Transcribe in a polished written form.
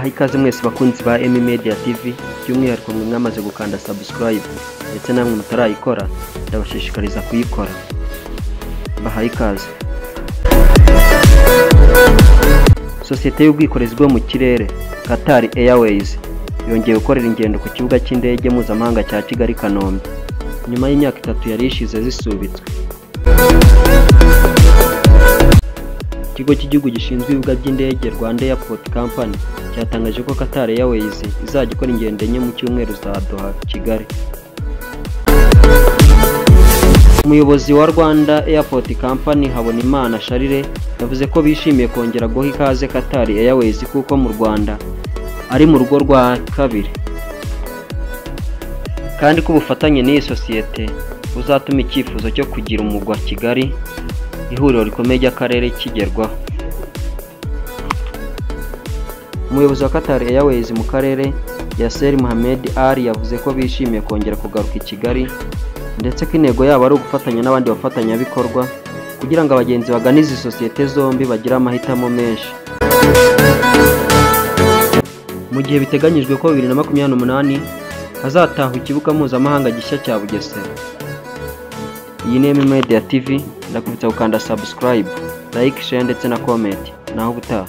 Mbahaye ikaze mwese bakunzi ba Emmy Media TV, by'umwihariko mwe mwamaze gukanda subscribe ndetse namwe mutarayikora ndabashishikariza kuyikora. Mbahaye ikaze. Sosiyete y'ubwikorezi bwo mu kirere Qatar Airways yongeye gukorera ingendo ku kibuga cy'indege mpuzamahanga cya Kigali Kanombe nyuma y'imyaka 3 yari ishize zisubitswe. Ikigo cy'igihugu gishinzwe ibibuga by'indege Rwanda Airport Company cyatangaje ko Qatar Airways izajya ikora ingendo 4 mu cyumweru za Doha Kigali. Umuyobozi wa Rwanda Airport Company Habonimana Charles yavuze ko bishimiye kongera guha ikaze Qatar Airways kuko mu Rwanda ari mu rugo rwa kabiri, kandi ko ubufatanye n'iyi sosiyete buzatuma icyifuzo cyo kugira umugwa Kigali ihuriro rikomeye ry'akarere kigerwaho. Umuyobozi wa Qatar Airways mu karere Yasser Mohamed Ali yavuze ko bishimiye kongera kugaruka i Kigali ndetse ko intego yabo ari ugufatanya n'abandi bafatanyabikorwa kugira ngo abagenzi bagana izi sosiyete zombi bagire amahitamo menshi. Mu gihe biteganyijwe ko 2028 hazatahwa ikibuga mpuzamahanga gishya cya Bugesera. Iyi ni Emmy Media TV, ndakubitsa gukanda subscribe, like, share ndetse na comment. Naho ubutaha.